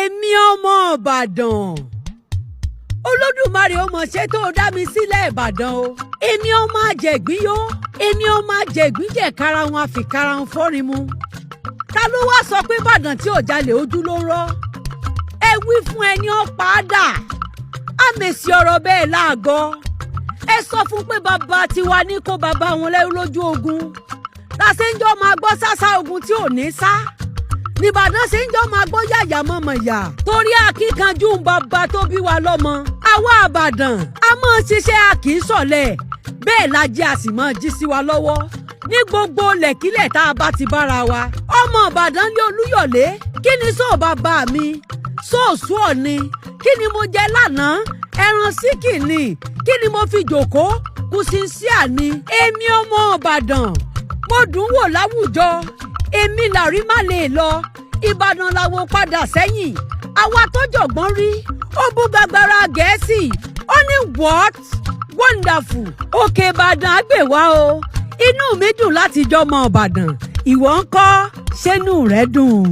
Èmi ọmọ Ìbàdàn, Olódùmarè, ó mọ̀ ṣe tó dá mi sílẹ̀ Ìbàdàn o. Èmi ọmọ àjẹgbín yó, èmi ọmọ àjẹgbín jẹ̀ karahun, àfikàrahun fọ́rin mu. Ta ló wá sọ pé Ìbàdàn tí ò jalè ojú ló rọ́? Ẹ wí fún ẹni ọ̀pá dà àmèsì ọ̀rọ̀ bẹ́ẹ̀ láàgọ́. Ẹ sọ fún pé bàbá tiwa ní kó bàbá wọn lẹ́rú lójú ogun làṣẹ́njọ́ máa gbọ́ sásá ogun tí ò ní sá nìbàdàn ṣe ń jọ máa gbọ́ yàyà mọ̀mọ̀ yà, torí akíkanjú ń bàbá tó bí wa lọ́mọ. Àwa Àbàdàn, a máa ń ṣiṣẹ́, a kì í sọ̀lẹ̀. Bẹ́ẹ̀ la jẹ́, a sì máa jí sí wa lọ́wọ́ ní gbogbo lẹ̀kílẹ̀ tá a bá ti bára wa. Ọmọ Ìbàdàn ní Olúyọ̀lé, kí ni sóò bàbá mi sóòsù ọ̀ni? Kí ni mo jẹ lánàá? Ẹran síkì ni. Kí ni mo fi jòkó? Kùsìnsíà ni. Èmi ọmọ Ìbàdàn, mo dùn wò láwùjọ. Èmi làrí má lè lọ Ìbàdàn làwọn padà sẹ́yìn. Àwa tó jọ̀gbọ́n rí, ó bú gbàgbára Gẹ̀ẹ́sì, ó ní, "What wonderful!" Òkè Ìbàdàn àgbèwá o. Inú mi dùn láti jọmọ Ìbàdàn. Ìwọ ń kọ́? Ṣẹ́nu rẹ̀ dùn?